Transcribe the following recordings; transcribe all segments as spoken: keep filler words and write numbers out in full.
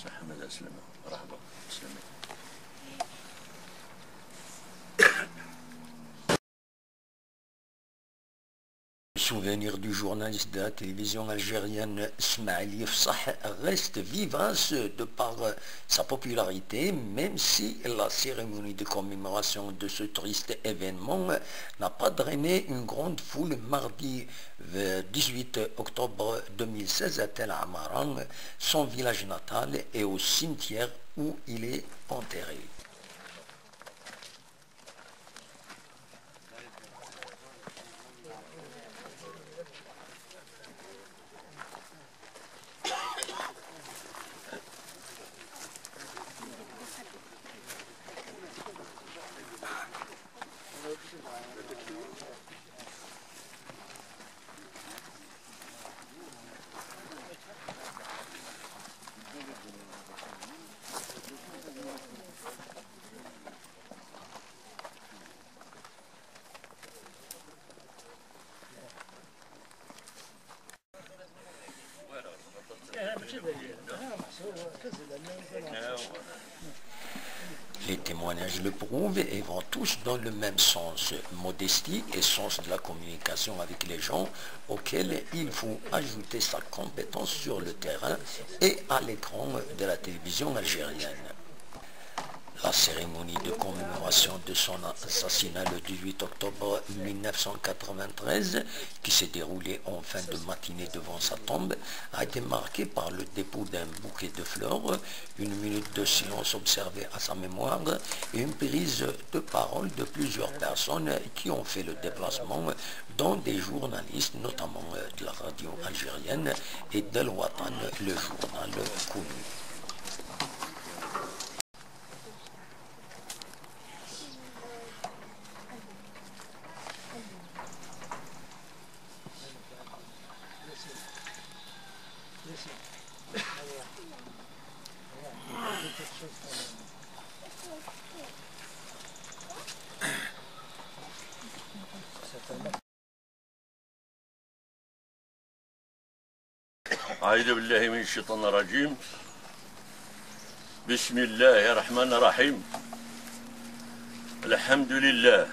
Mohamed Aslama. Merhaba. Aslama. Souvenir du journaliste de la télévision algérienne Smaïl Yefsah reste vivace de par sa popularité, même si la cérémonie de commémoration de ce triste événement n'a pas drainé une grande foule mardi dix-huit octobre deux mille seize à Tel Amara, son village natal, et au cimetière où il est enterré. Les témoignages le prouvent et vont tous dans le même sens, modestie et sens de la communication avec les gens, auxquels il faut ajouter sa compétence sur le terrain et à l'écran de la télévision algérienne. La cérémonie de commémoration de son assassinat le dix-huit octobre mille neuf cent quatre-vingt-treize, qui s'est déroulée en fin de matinée devant sa tombe, a été marquée par le dépôt d'un bouquet de fleurs, une minute de silence observée à sa mémoire et une prise de parole de plusieurs personnes qui ont fait le déplacement, dont des journalistes, notamment de la radio algérienne et d'Al Watan, le journal connu. أعوذ بالله من الشيطان الرجيم. بسم الله الرحمن الرحيم. الحمد لله.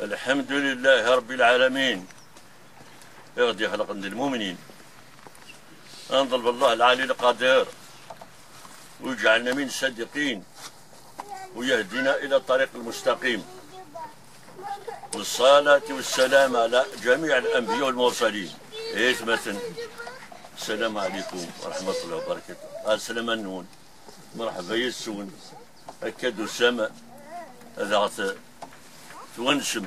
الحمد لله رب العالمين. يغدي خلق عند المؤمنين. نطلب الله العالي القدير ويجعلنا من الصادقين ويهدينا إلى الطريق المستقيم. والصلاة والسلام على جميع الأنبياء والمرسلين. إيه، مثلا. السلام عليكم ورحمة الله وبركاته. السلام عليكم. مرحبا يسون. هكا دوسام. هذا غت-، توانسم.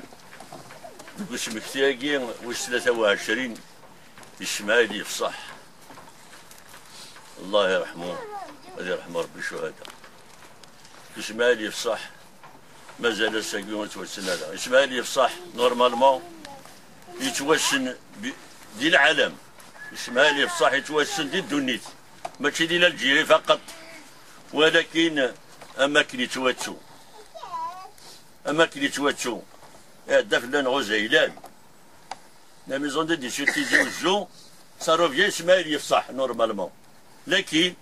Deg usmekti-agi wis tlata u ɛecrin, Ismaɛil Yefṣaḥ. Allah yerḥmu, ad yerḥem Rebbi ccuhada. Ismaɛil Yefṣaḥ, mazal ass-agi ur yettwassen ara. Ismaɛil Yefṣaḥ, normalement, yettwassen bi-, di lɛalam. Ismaɛil Yefṣaḥ yettwassen di ddunit. Mačči di l'Algérie faqeṭ. Walakin, am akken yettwattu. Am akken yettwattu. Iɛedda fell-aneɣ uzaylan. La maison d'édition Tizi Ouzou, ça revient Ismaël Yefsah, normalement. Lakin,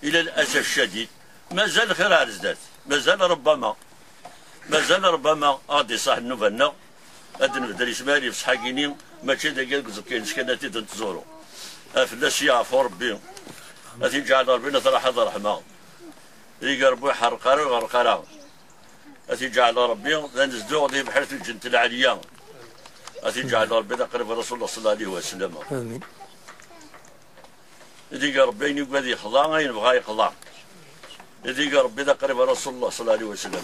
ila l'asaf ccadid, mazal lxir ar zdat, mazal ṛebbama, mazal ṛebbama ad d-iṣaḥ nnuba-nneɣ, ad d-nbeddel Ismaël Yefsah-agi-ni, mačči d agi deg uẓekka-ines kan ad t-id-nettẓuru. Ad fell-as yeɛfu Ṛebbi, ad t-iǧɛel Ṛebbi n at raḥa d ṛṛeḥma. Ad ig Ṛebbi ur iḥerreq ara, ur iɣerreq ara. Ad t-iǧɛel Ṛebbi d anezduɣ di tebḥirt n lǧennet lɛelya. Ad t-iǧɛel Ṛebbi d aqrib i Rasulullah صلى الله عليه وسلم. Amin. Ad ig Ṛebbi ayen yugad yexḍa, ayen yebɣa yeqḍa. Ad ig Ṛebbi d aqrib i Rasulullah صلى الله عليه وسلم.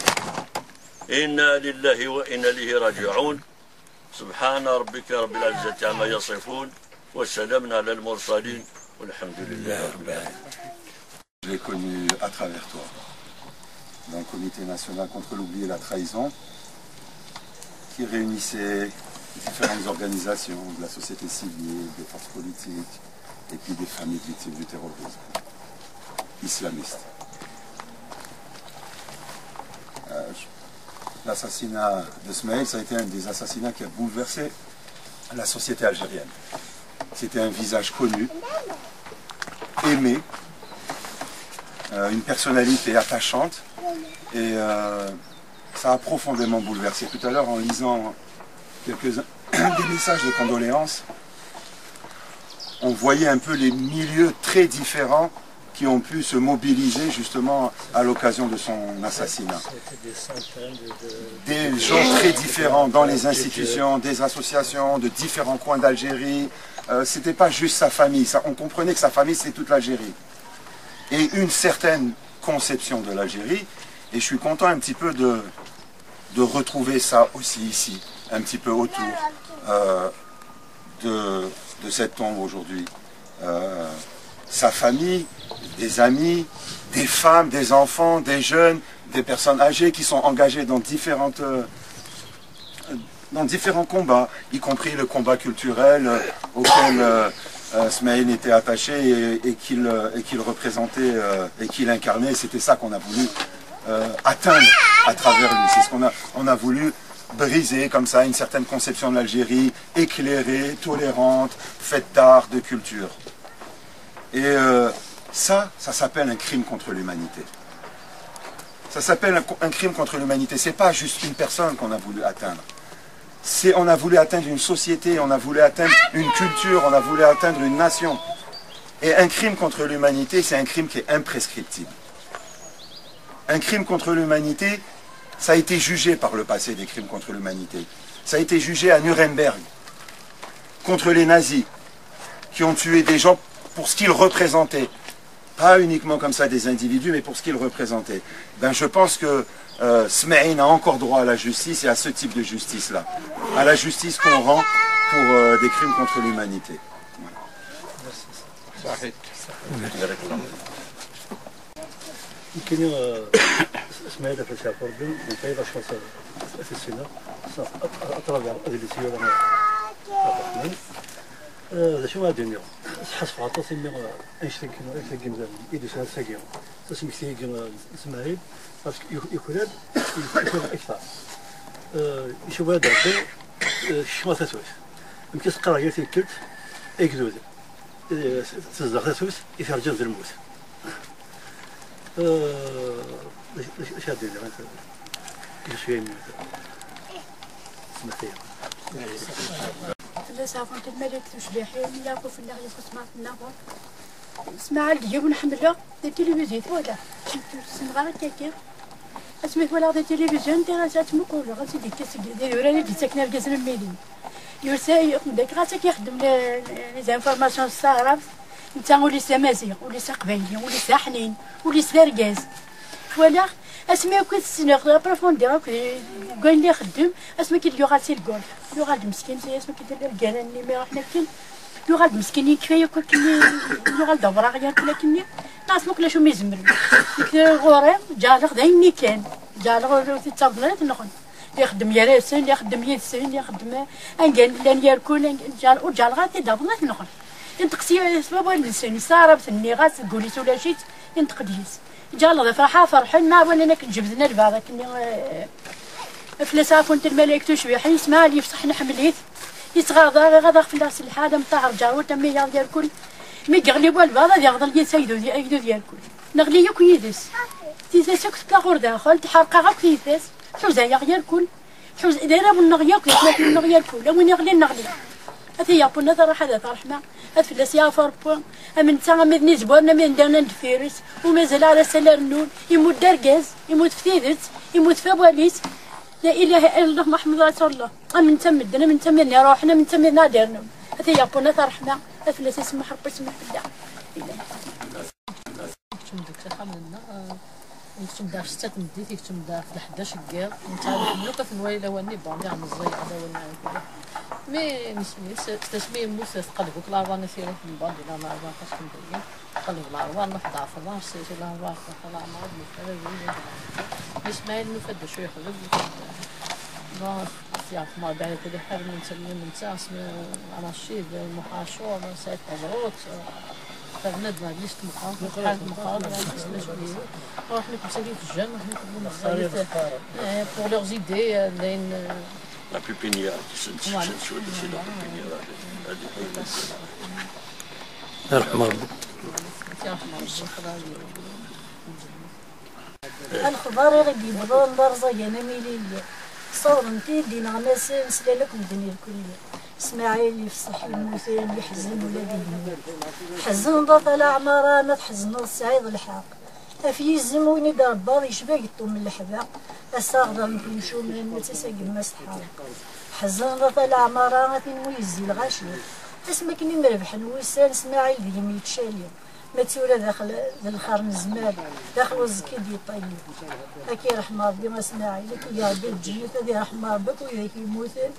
إنا لله وإنا إليه راجعون. سبحان ربك رب العزة عما يصفون. وسلام على المرسلين. والحمد لله رب العالمين. Je l'ai connu à travers toi, dans le Comité national contre l'oubli et la trahison, qui réunissait différentes organisations de la société civile, des forces politiques, et puis des familles de victimes du terrorisme islamiste. Euh, je- L'assassinat de Smaïl, ça a été un des assassinats qui a bouleversé la société algérienne. C'était un visage connu, aimé, euh, une personnalité attachante et euh, ça a profondément bouleversé. Tout à l'heure, en lisant quelques des messages de condoléances, on voyait un peu les milieux très différents qui ont pu se mobiliser justement à l'occasion de son assassinat. Des gens très différents dans les institutions, des associations de différents coins d'Algérie. Euh, c'était pas juste sa famille, ça, on comprenait que sa famille, c'est toute l'Algérie. Et une certaine conception de l'Algérie, et je suis content un petit peu de, de retrouver ça aussi ici, un petit peu autour euh, de, de cette tombe aujourd'hui. Euh, sa famille, des amis, des femmes, des enfants, des jeunes, des personnes âgées qui sont engagées dans différentes euh, dans différents combats, y compris le combat culturel euh, auquel euh, euh, Smaïl était attaché et, et qu'il euh, et qu'il représentait euh, et qu'il incarnait. C'était ça qu'on a voulu euh, atteindre à travers lui. C'est ce qu'on a on a voulu briser comme ça une certaine conception de l'Algérie éclairée, tolérante, faite d'art, de culture. Et euh, ça, ça s'appelle un crime contre l'humanité. Ça s'appelle un, un crime contre l'humanité. C'est pas juste une personne qu'on a voulu atteindre. C'est on a voulu atteindre une société, on a voulu atteindre une culture, on a voulu atteindre une nation. Et un crime contre l'humanité, c'est un crime qui est imprescriptible. Un crime contre l'humanité, ça a été jugé par le passé des crimes contre l'humanité. Ça a été jugé à Nuremberg contre les nazis qui ont tué des gens pour ce qu'ils représentaient. Pas uniquement comme ça des individus, mais pour ce qu'ils représentaient. Ben, je pense que euh, Smaïn a encore droit à la justice et à ce type de justice-là. À la justice qu'on rend pour euh, des crimes contre l'humanité. Voilà. يمكن اسماعيل في الشهر قربي من طيب اشخاص في السنه اطرافها اللي سيولا الرحمن هذا شو غادي نيو حسب عطاس اني انشتي كيما انشتي كيما ايدي سنه ساقي تسمي كثير كيما اسماعيل باسكو يكلال يكلال اكثر يشوف هذا الشيء ما تسويش يمكن تقرا يا تيكلت اكدود تزدغ تسويش يترجم في الموت اش هاد اللي غنت كل شويه يموت سمحتي فلاس عفونت الملك تشبيحين ياكو في النغي خصمات النغر اسمع اليوم نحملو دي تلفزيون ولا شفت سمغا كاكي اسمي ولا دي تلفزيون دير ساعه مكولو غادي ديك كاسك دير ولا دي ساكنه الجزر الميدين يوسف داك راسك يخدم لي زانفورماسيون الصغرى نتا وليس مزيغ وليس قبايلي وليس حنين وليس اركاز ولا اسمي كنت سنغ لا بروفوندير كاين اللي يخدم اسمي كي يوغال سي الكولف يوغال مسكين سي اسمي كي دير الكران اللي ما يروح ناكل يوغال مسكين يكفي ياكل كني يوغال دبر غير كل كني ناس مكلا شو ميزمر غوري جالغ داين كان جالغ تتصبلت نخن يخدم يا راسن يخدم يدسن يخدم انقال لان يركون جال وجال غادي دابنا نخن انت قسي سبب نسن صارف سني غاس قولي سولا شيت انت قديس جال ضفرحة فرحن ما وين انك جبدنا البعض كني فلاس عفونت الملائكة شويحين يسمع لي يفصح نحمليت يتغاضى غاضى في الناس الحالة مطهر جاروت أمي يا ديال كل مي قغلي والبعض هذا يغضل يسيدو دي أيدو ديال كل نغلي يكو يدس تيزا سكت لا غور داخل تحرقها غاك يدس حوزة يا غير كل حوزة دايرة والنغ ياكل ياكل النغ ياكل وين يغلي النغلي هذه يا بونا ذا راح هذا رحمة هذا فلاس يا فربو أمن تا أمن نزبورنا من دانا ندفيرس ومازال على سلار النون يموت درقاز يموت في تيدت يموت في واليس لا اله الا الله محمد رسول الله امن تمدنا من تمنا روحنا من تمنا دارنا هذه يا بونا ترحمنا افلا تسمح ربي سمح بالله كنت مديك شي خمنا كنت مديها في ستة مديتي كنت مديها في الحداش كاع كنت عارف ملوك في نوايا لواني باندي عم الزي على وين مي مسمي تسمي موسى تقلبك لا راني سيرك من باندي لا ما عرفت كنت قلب الارواح نحضر في الراس الارواح في العمر. اسماعيل نفد شويه خلق. يعرف ما بعد كل حال من سلمي من تاع اسمي رشيد المحاشور سعيد مبروك. فبنادم ليست مخاض مخاض مخاض ليست مجموعين. راح نكون ساكن في الجنة راح نكون مخاض. بور لوغ زيدي لين. La pépinière, c'est la pépinière. يرحم ربي. يرحم ربي. Lexbar i ɣ-d-yewwḍen d arẓagan am ilili. Ssawḍen-t-id ineɣmasen, slan akk medden irkelli. Smaɛil ifṣeḥ yemmuten, yeḥzen ula d igenni. Tḥezneḍ a At Laɛmara, ma tḥezneḍ tesɛiḍ lḥeqq. Af yizem win i d-rebbaḍ yecba geṭṭum n leḥbeq. Ass-a ɣedren-t yimcumen, mačči s agemmay s tḥerreq. Tḥezneḍ a At Laɛmara, a tin mu yezzi lɣaci. Asmi akken i m-rebḥen wussan, Smaɛil deg-m yettcali. Ma d tura daxel d lxer n zzman, daxel uẓekki d-yeṭṭayen. Ad k-yerḥem Ṛebbi a Smaɛil, ad k-iger Ṛebbi lǧennet, ad yerḥem Ṛebbi akk widak yemmuten.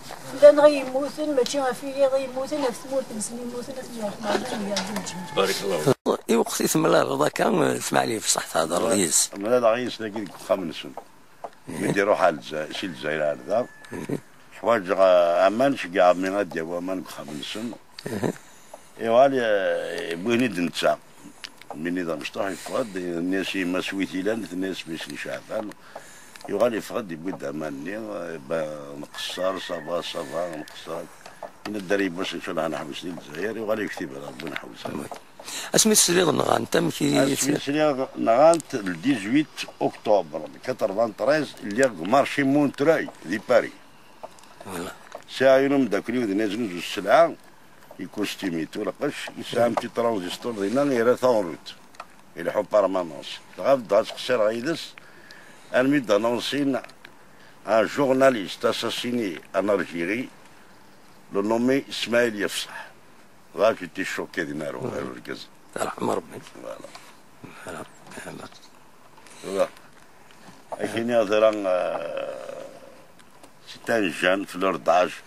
Fell-aneɣ i yemmuten, mačči ɣef wiyaḍ i yemmuten, ɣef tmurt-nsen i yemmuten, ad ten-yerḥem Ṛebbi, ad iger Ṛebbi lǧennet. Barakallahu. Iweqt i temlaleḍ akka, Smaɛil Yefṣeḥ, thedreḍ yis? Mlaleɣ yis dagi deg uxxam-nsen. Mi d-iruḥ ar Lezza-, si Lezzayer ar da, ḥwaǧeɣ, eh, aman, ceggɛeɣ mi ad d-yawi aman deg uxxam-nsen. Iɣal, eh, wwin-id netta. Mi d amecṭuḥ yeffeɣ-d, yenna-yas i yemma-s wi t-ilan, tenna-yas mmi-s n Ceɛban. Yuɣal yeffeɣ-d, yewwi-d aman-nni, eh, ba-, nqeṣṣer, ça va, ça va, nqeṣṣer. Yenna-d ar yiwwas, ncallah ad neḥbes di Lezzayer, yuɣal yektib ar Rebbi neḥbes. Asmi tesliḍ nɣan-t, amek i... Asmi sliɣ nɣan-t le dix-huit octobre quatre-vingt-treize, lliɣ deg marché Montreuil, di Paris. Voilà. Sɛiɣ yiwen umeddakel-iw dinna yeznuzu sselɛa, ikustimi-t u lqecc, yesɛa un petit transistor dinna, yerra-t en route. Ileḥḥu permanence. Dɣa beddeɣ ttqeṣṣireɣ yid-s, armi d-annonsin un journaliste assassiné en Algérie, le nommé Ismaël Yefṣeḥ. Dɣa j'étais choqué dinna ar, ar urgaz. Voilà. Voilà. Voilà. Ak-iniɣ tura, euh, c'est un jeune, fleur d'âge,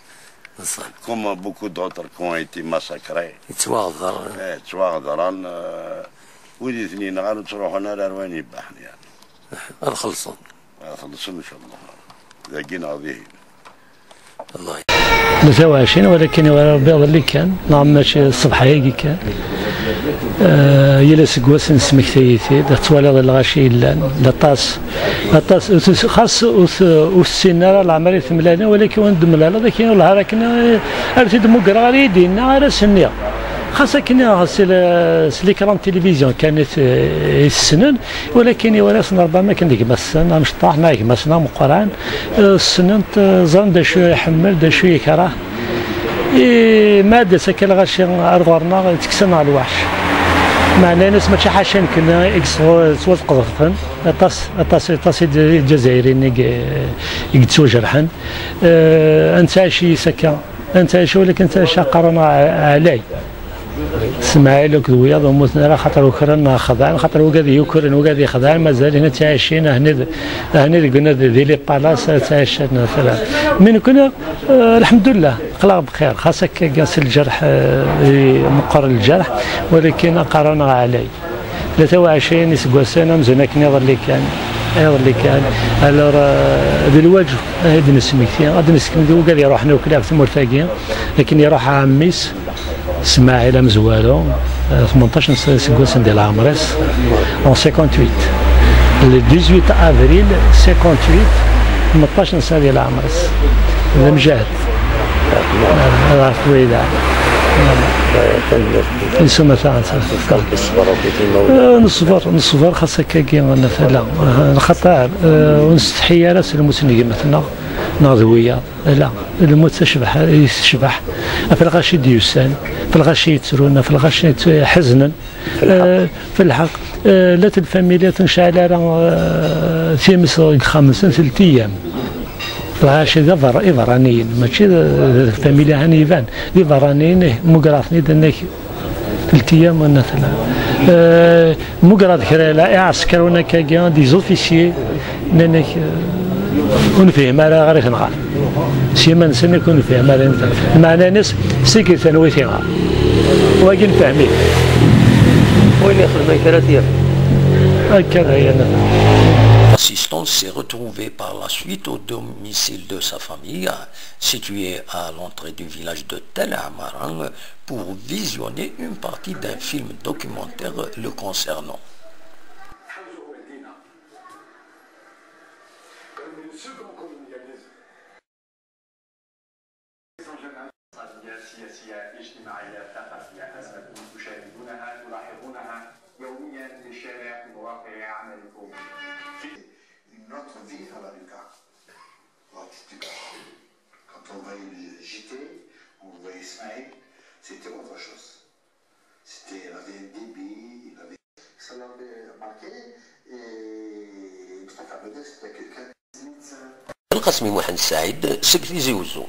comme beaucoup d'autres qui ont été massacrés. Yettwaɣder. Eh, ttwaɣedren, euh, wid i ten-yenɣan ur ttruḥun ara ar wayen yebbaḥen, yeɛni. Ad xellṣen. Ad xellṣen, incallah. Dagi neɣ dihin. Tlata u ɛecrin, walakin iwala Rebbi iḍelli kan, neɣ mačči ṣṣbeḥ-agi kan. Eh, yal aseggas nesmektay-it-id, ad twaliḍ lɣaci yellan, d aṭas, aṭas, ur tes-, xas ur t-, ur tessinen ara leɛmer i t-mlalen, walakin win d-temlaleḍ, akken lhar akken, eh, ar t-id-mmugreɣ, ar iyi-d-yenna, ar as-nniɣ. Xas akken, eh, s l-, s l'écran de télévision kan i t-, i t-ssnen, walakin iwala-yasen Rebbi am akken d gma-tsen amecṭuḥ, neɣ gma-tsen ameqqran, eh, ssnen-t, eh, ẓran d acu iḥemmel, d acu yekreh. I ma ad d-tas akka lɣaci ar ɣur-neɣ, ttekksen-aɣ lweḥc. Meɛna-ines mačči ḥaca nekkni i yettwa-, yettwaqedfen, aṭas, aṭas, aṭas i d-, i d Iǧazayirin i ye-, i yettwajerḥen. Eh, ad nettɛic yis akka, ad nettɛic, walakin nettɛic aqerru-nneɣ ɛlay. Smaɛil akked wiyaḍ ur mmuten ara, xaṭer ukren neɣ xedɛen, xaṭer wigad yukren, wigad ixedɛen, mazal-iten ttɛicin, ahni d-, ahni deg unad di les palaces, ttɛicin, tala. Mi nekkni, eh, lḥemdullah, aql-aɣ bxir, xas akka s lǧerḥ, eh, i meqqer lǧerḥ, walakin aqerru-nneɣ ɛlay. Tlata u ɛecrin iseggasen amzun akken iḍelli kan, iḍelli kan. Alors, eh, d lwaǧeb ad d-nesmekti, ad d-nesmekti wigad iruḥen akk ɣef tmurt-agi, akken iruḥ ɛemmi-s, Smaɛil amezwaru, eh, tmenṭac n s-, iseggasen di leɛmer-is, en cinquante-huit. Le dix-huit avril cinquante-huit, tmenṭac n sna di leɛmer-is. D amjahed. Eh, ɣef wayda. Isuma ta, ta, ta. Eh, neṣber, neṣber xas akkagi, tala. Eh, lxaṭer, eh, ur nsetḥi ara s lmut n gma-tneɣ, neɣ d wiyaḍ. Ala, lmut tecbeḥ, i tecbeḥ. Ɣef lɣaci d-yusan, ɣef lɣaci yettrun, ɣef lɣaci yett-, ḥeznen. Eh, f lḥeqq, eh, la lfamilya ur necɛel ara, eh, times deg uxxam-nsen tlata ayyam. Lɣaci d aberra-, iberraniyen, mačči d, d lfamilya han iban, d iberraniyen, ih, mmugreɣ-ten-id, nnek, tlata ayyam, nnek, eh, Mmugreɣ-d kra la iɛsekriwen akkagi, des officiers, nnan-ak, eh, ur nefhim ara ɣer i tenɣa. S yiman-nsen akk ur nefhim ara. Lmeɛna-ines, seg tanwit iɣer. Wagi nefhem-it. Win ixedmen kra ad t-yaf. Akka d aya. L'assistance s'est retrouvée par la suite au domicile de sa famille, situé à l'entrée du village de Tel Amarin, pour visionner une partie d'un film documentaire le concernant. السياسية، الاجتماعية، الثقافية، أزمة تشاهدونها، تلاحظونها يوميا في الشارع، في مواقع عملكم. Vivre à la Lucca. Quand on voyait le J T, on voyait Ismaël, c'était autre chose. C'était, il avait un débit, il avait... Ça l'avait marqué, et Mustafa Bedel, c'était quelqu'un... Belqasem Muḥend Saɛid seg Tizi Wezzu.